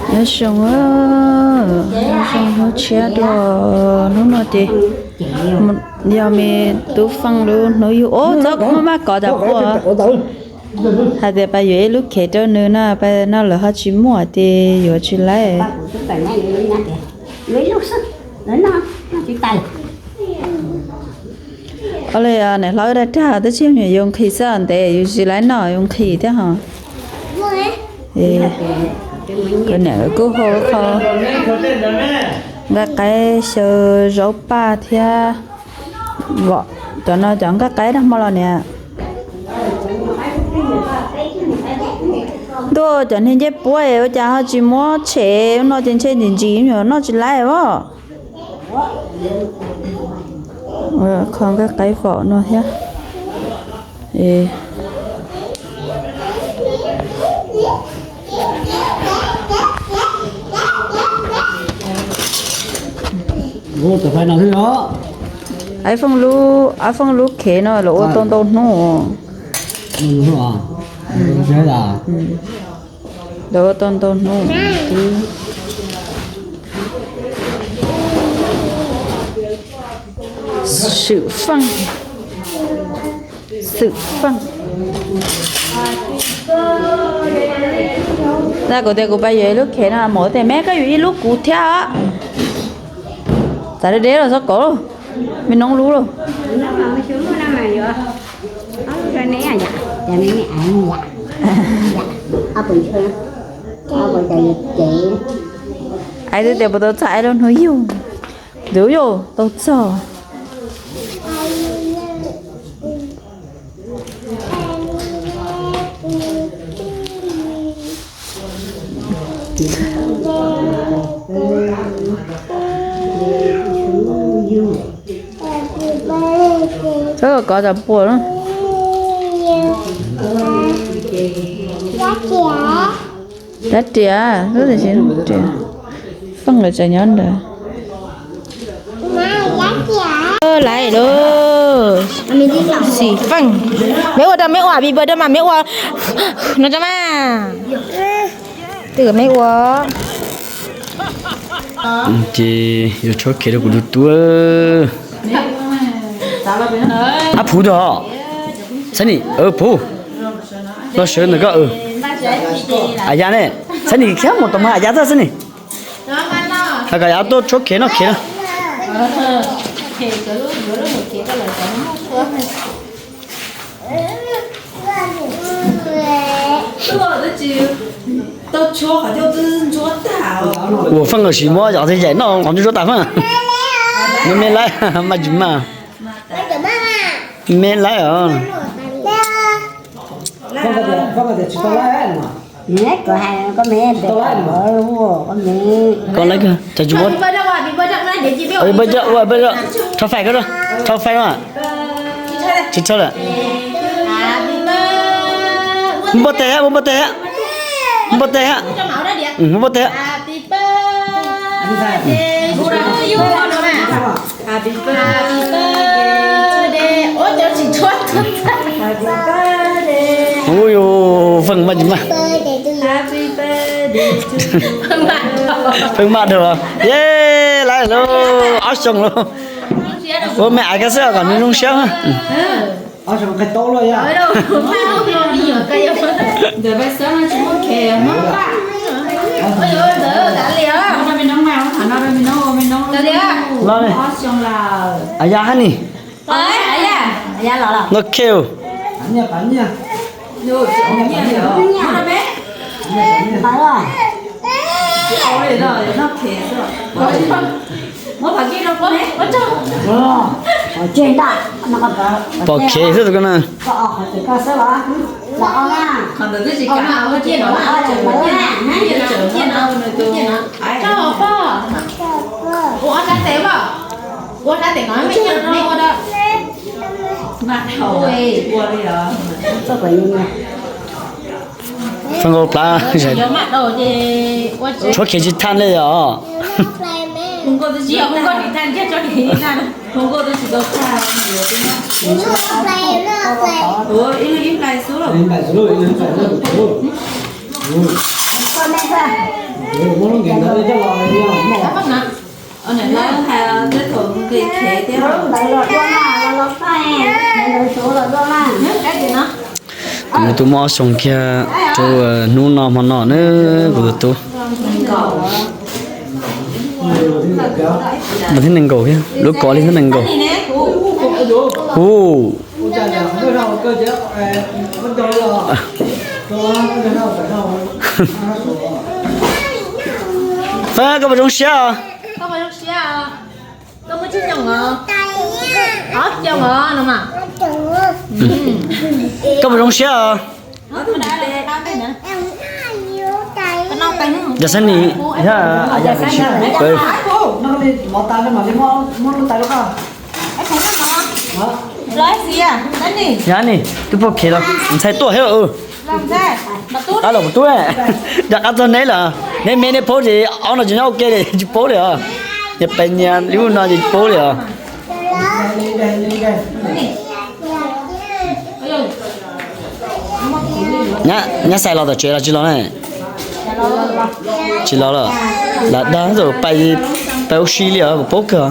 Nyob zoo, nyob zoo hnub tshiab dua, hnub no ces yog me tub Feej lub hnub yug. Ub, txhob muab maj kov tas pua. Hais tias pab yuav ib lub khev rau nws na, pab no lawv ho tsis muaj ces yuav tsis laib. Ua li, niam hlob dag rag twb tsis yog me nyuam yus nqhis xwb, ntev yus tsis laib noj yus nqhis thiab ho. Kuv niam kuj hu qho nqaij qaib xyaw zaub paj thiab. Cov no cov nqaij qaib dag hmo los niam. Ntuj, cov niag ncej puab es ua cas ho tsis muab tshem no ces ntshe ntsim ntsim me nyuam noj tsis laib os. Qho nqaij qaib fom no thiab. Ab Feej lub, Ab Feej lub khev no los ua tau ntau hnub. Los ua tau ntau hnub. Xwm Feej, Xwm Feej. Tab kuv tias kuv pab yuav ib lub khev no, mus tias me koj yuav ib lub kuv thiab. Txav deb deb los txhob kov, me noob lub los. Ais twb tias puas tau txog ais lub hnub yug. Ntuj yog tau txog. Txhob kov tas pua. Dab riam, lub tias Feej lawv tseem nyob ntawd. Laiv lawm. Xwm Feej, meb ua rau meb ua, happy birthday mas meb ua no tso mas. Twb kom meb ua. Ces yuav tshuab khev rau kuv tus tub. Ab Phuv tug, Xab Nim, Phuv, los sawv ntawm koj. Aya ne, Xab Nim khiav mus tom mas Aya txog Xab Nim. Hais kom Aya tuaj tshuab khev noj khev na. Ua Feej los sis muab yos tej yaim noj qhov ntsuab tsuab tas Feej. Me me laib maj tsis maj. Me laib os. Koj laib, cas tsis muab, rho fais koj, rho fais no. Tsis rho lawm. Muab npua tes hab, muab npua tes hab. Muab npua tes hab. Muab npua tes hab. Ub yus, Feej maj tsis maj. Feej maj dhau. Ye, laib lauj, ob xyoos lauj. Ua me aiv koj xwb kom nws zoo siab. Los, Aya hab ni. Noj kheu. Pom khev xwb tus ko na. Feej nkaus plab, tshuab khev tsis thaj li os. Kuv tus tub muaj ob xyoos kiag rau hnub no hmo no na, kuv tus tub. Mas thiab nees nkaum thiab, lub kov li thiab nees nkaum. Hu. Fab, koj puas zoo siab os? Koj puas zoo siab os? Yog xab nis, yog, yog, yog ni, twb poj khev los ntxhais tuaj thiab. Qab los kuv tub, rov qab txog neb lawm, neb me neb paub ces ob no tsis nyob ua ke li tsis paub li os. Nyias pes nyias li no ces tsis paub li os. Nyab Xais los tom tsev los tsis los ne? Tsis los lawm. Lam dag tus pais, pais ua si li os, paub kawg.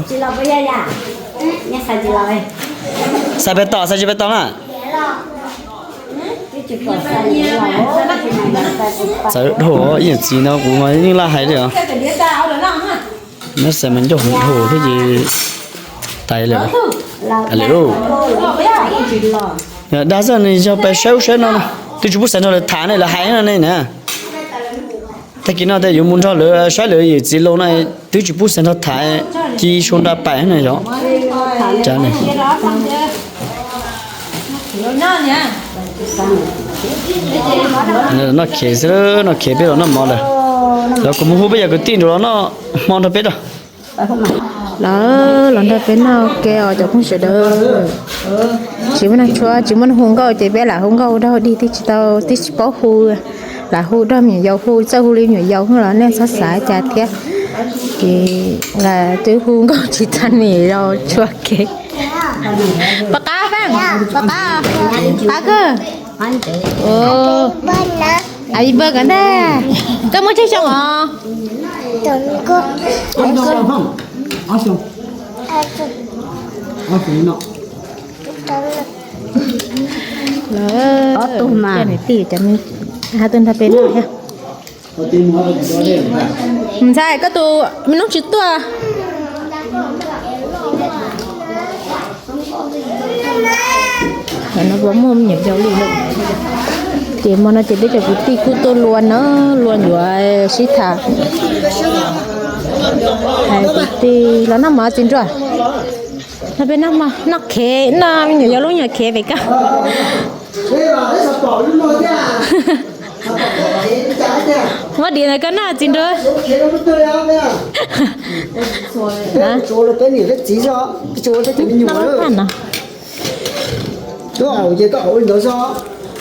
Xais pes tau, Xais tsis pes tau na. Txawv dhau, ib yawm txiv no kuv mas yeej laj hais li os. Nyab Xais mas ncauj hwv dhau thiab ces tais lawm. Dag xwb nws yog pais saib ub saib no, twb tsis pub Xais nrog lawv tham ne, lawv hais no ne na. Tag kis no tias yuav mus nrog lawv saib lawv yawm txiv laus no, twb tsis pub Xais nrog tham, ci sau nra pais na yog. Noj khev xwb, noj khev peb los noj mov lawm. Los kuv mus hu peb cov kwv tij nraud los noj hmo nrog peb rau. Lawv los nrog peb noj ke os cov phooj ywg sawv daws. Tsis muaj neeg tshuab, tsis muaj neeg hu nkauj ces peb lam hu nkauj hu dog dig twb tsis tau, twb tsis paub hu. Lam hu dog me nyuam yaus, hu txawj hu li me nyuam yaus los nej txhob xav cas thiab. Ces twb hu nkauj tsis tau, me nyuam yaus tshuab kev. Pov qab, pov qab, qab kawg. Happy birthday koj ntag. Koj muaj tsawg xyoo os? Ob tug mas. Niam tij cov, hais tus nrog peb noj thiab. Ntxhais, koj tus me noob tsis tuaj. Thaum no puas muaj me nyuam yaus li lawm. Ces hmo no ces peb cov kwv tij kuj tuaj lua na, lua yuav sib tham. Hais kwv tij los noj mov txiv nruas. Noj peb noj mov, noj khev, noj me nyuam yaus lub nyuam khev pem koj. Muab diav ntawd koj noj txiv nruas.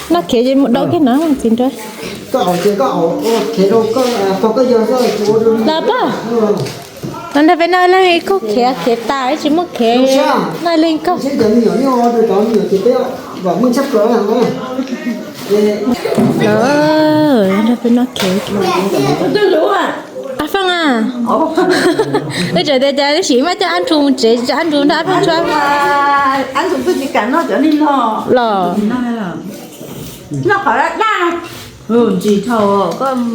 Noj khev ces mus dau kiag no txiv nruas. Los pab, los nrog peb noj leej kaug khev, khev tas tsis muaj khev, noj leej kaug. Los nrog peb noj khev. Ab Feej a, wb tseem tias cas sim maj coj Ab Nrug mus tsev, coj Ab Nrug nrog Ab Feej tshuab. Los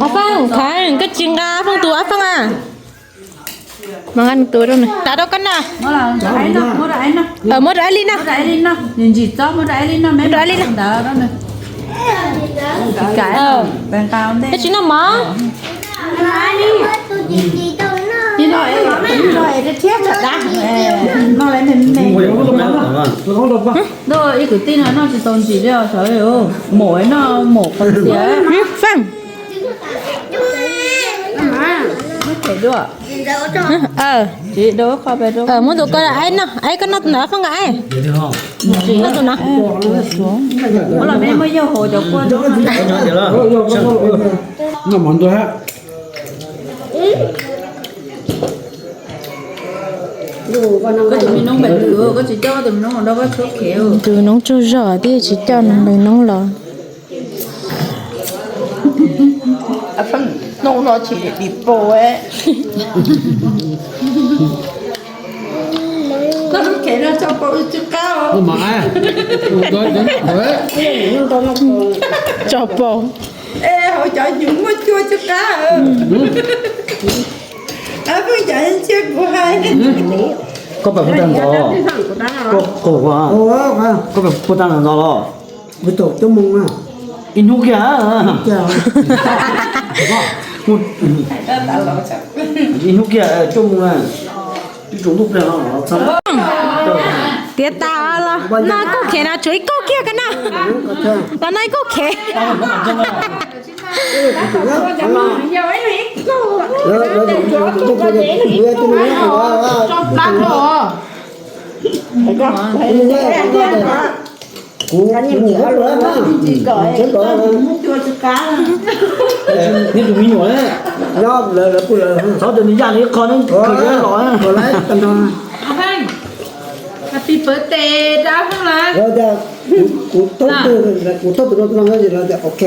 Ab Feej, koj tsis nqa Ab Feej tus, Ab Feej a. Mas nqa nws tus rau nws, tav rau koj noj. Muab rau Ab Li noj. Muab rau Ab Li noj. Koj tsis noj mov. Ib kwv tij no noj tsis tau ntsim li os, mom noj mom qhov xiav. Feej. Muab tus koj, aib noj, aib koj noj tus ntawd Feej nqa aib. Noj tus no. Koj tus me noob tsaug zog thiab tsis coj nws noob los. Noj no ces dim paus. Koj lub khev no tso paus tsis qab. Tso paus. Es hauv cov yus muaj cua tsis qab. Pheej cov ntsia kuv hais. Koj pais puas tag ntxov? Koj pais puas tag ntxov los? Ib hnub kiag. Ib hnub kiag cuaj moo na. Ib tsoom ntuj pliag no. Tiav tas los no, koj khev no tshuav ib kauj kiag ka na. Los no ib kauj khev. Kuv, kuv nyiam lawm na. Neb tus me nyuam ne, nyob lawv, lawv kuj lawv, txhob tias nws yaj nws ib qho ne, los. Happy birthday dab. Kuv thauj tus no, tus no ces lawv tias ok.